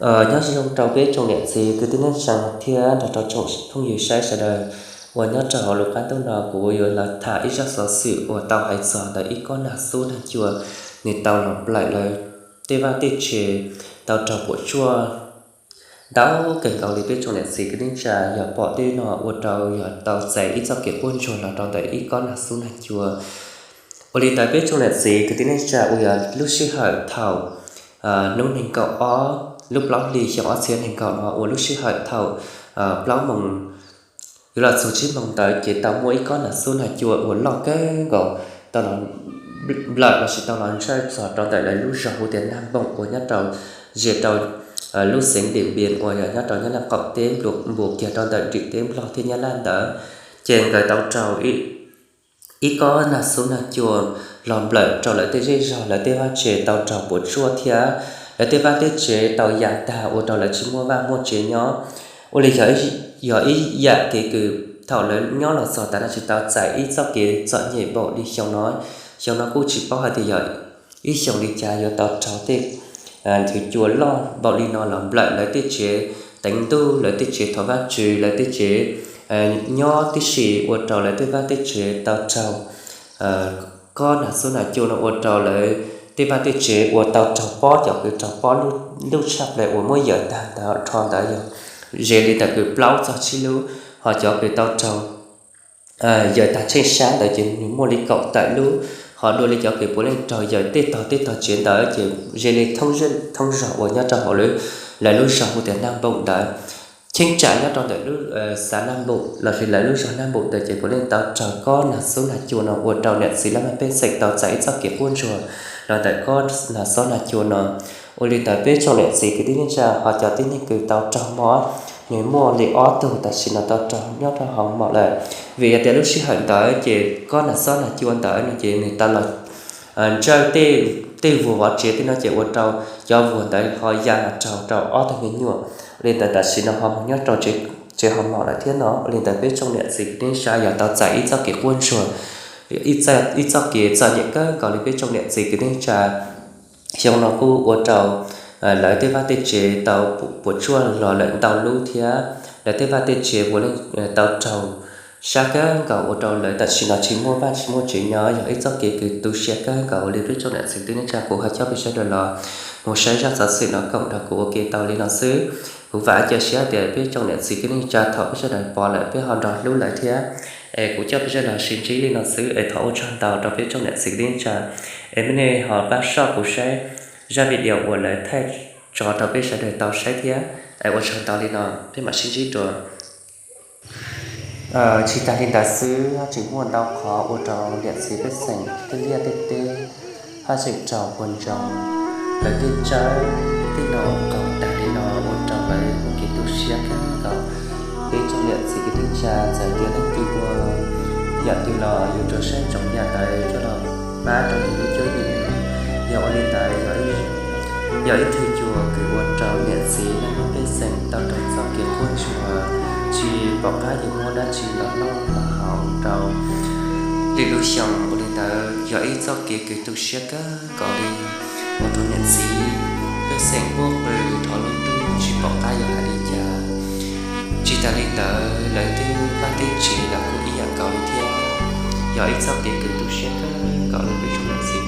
Nyob zoo rau peb tsoom niam txiv kwv tij neej tsa thiab nrog rau tsoom phooj ywg saib sawv daws uas nyob rau hauv lub qab ntuj no, kuv yuav los tham ib zaj xov xwm uas tau hais txog ntawm ib kob nag xub nag cua, nws tau los nplawm lawv tej vaj tej tsev, tau raug puas tsuaj ntau kawg nkaus li peb tsoom niam txiv kwv tij neej tsa. Yog pom tej no ua rau yog tau txais ib txoj kev quaj ntsuag los rau ntawm ib kob nag xub nag cua. Ua li ntawd peb tsoom niam txiv kwv tij neej tsa, uas yog lub sij hawm thaum hnub nees nkaum ob lub plaub hlis xyoo ob txhiab nees nkaum no, ua lub sij hawm thaum plaub moos yuav los txog tsib moos ntawd ces tau muaj ib kob nag xub nag cua uas loj kawg nkaus tau los nplawm lossis tau los ntsawj txog rau ntawm lawv lub zos hu tias Nag Npoom uas nyob rau ze rau lub xeev Diam Npias uas yog nyob rau Nyab Laj qaum teb, npuas kiag rau ntawm nrim teb Nplog thiab Nyab Laj ntawd. Ces nkawd tau raug ib kob nag xub nag cua los nplawm rau lawv tej zej zog, lawv tej vaj tsev tau raug puas tsuaj thiab lawv tej vaj tej tsev tau ya tag ua rau lawv tsis muaj vaj muaj tsev nyob. Ua li yog ib yam kev kws thaum lawv nyob los txog tav no tsis tau txais ib txoj kev txom nyem npaum li xyoo no. Xyoo no kuj tsis paub hais tias yog ib xyoo li cas yuav tau raug tej nthwv cua loj npaum li no los nplawm lawv tej tsev teev ntuj, lawv tej tsev thov Vajtswv, lawv tej tsev nyob tib si, ua rau lawv tej vaj tej tsev tau raug kob nag xub nag cua no ua rau lawv tej vaj tej tsev uas tau raug pob, cov kws raug pob ntuj tshaj plaws uas muab yawm tag ntawd rho ntawd yog ze li ntawm kws plaub txog tsib lub, ho cov kws tau raug yawm tag tsheej sab ntawd ces nws muaj li kaum tawm lub, ho dua li cov kws puav leej raug yawm tej tog tej tog tsev ntawd ces ze li thoob zej thoob zog uas nyob rau hauv lawv lub zos hu tias Nag Npoom ntawd. Cheeb tsam nyob rau ntawm lub xav Nag Npoom lossis lawv lub zos Nag Npoom ntawd ces puav leej tau raug kob nag xub nag cua no ua rau niam txiv laj mej pej xeem tau txais ib txoj kev quaj ntsuag los ntawm kob nag xob nag cua no. Ua li ntawd peb tsoom niam txiv kwv tij neej tsa, ho cov tib neeg kws tau raug mob, nws muaj li ob tug tam sim no tau raug nyob rau hauv mom lawm. Vim yog tias lub sij hawm ntawd ces kob nag xob nag cua ntawd no ces nws tau los ntsawj tej vuag vov tsev tej no ces ua rau cov vuag ntawd ho ya los raug rau ob tug me nyuam. Ua li ntawd tam sim no ho mus nyob rau tsev hauv mom lawm thiab no. Ua li ntawd peb tsoom niam txiv kwv tij neej tsa yog tau txais ib txoj kev quaj ntsuag, ib txoj kev txom nyem kawg nkaus li peb tsoom niam txiv kwv tij neej tsa. Xyoo no kuj ua rau lawv tej vaj tej tsev tau puas tsuaj los lawm ntau lub thiab lawv tej vaj tej tsev puav leej tau raug sab kawg nkaus ua rau lawv tam sim no tsis muaj vaj tsis muaj tsev nyob, yog ib txoj kev kws tu siab kawg nkaus li peb tsoom niam txiv kwv tij neej tsa. Kuv ho coj peb sawv daws los mus saib zaj xov xwm no koom nrog kuv ua ke tau li no xwb. Kuv vam thiab cia siab tias peb tsoom niam txiv kwv tij neej tsa thaum peb sawv daws pom lawm peb ho nrog hlub lawv thiab. Es kuv coj peb sawv daws los sib ntsib li no xwb es thov ua tsaug ntau rau peb tsoom niam txiv kwv tij neej tsa. Es mej nej ho pab soj kuv saib zaj video uas lawv thaij tso rau peb sawv daws tau saib thiab. Es ua tsaug ntau li no, peb mam sib ntsib dua. Tsis tas li ntawd xwb, tseem muaj ntau qhov ua rau niam txiv pej xeem tej liaj tej teb haj tseem raug puas ntsoov, lawv tej tsawb tej no qaug tag li no ua rau lawv muaj kev tu siab kawg nkaus. Peb tsoom niam txiv kwv tij neej tsa txawm tias leej twg ua yam twg los yuav tsum saib ntsoov yam ntawd coj los pab rau yus lub cuab yim. Yog ua li ntawd, yog ib tug cua kws ua rau niam txiv laj mej pej xeem tau raug txoj kev quaj ntsuag, tsis pom qab yuav muab dab tsi los noj los haus rau lwm lub xyoo. Ua li ntawd yog ib txoj kev kws tu siab kawg nkaus li, ua rau niam txiv pej xeem quaj qw thov lub ntuj tsis pom qab yuav hais li cas. Tsis tas li ntawd, lawv tej vaj tej tsev los kuj ib yam nkaus li thiab. Yog ib txoj kev kws tu siab kawg nkaus li peb tsoom niam txiv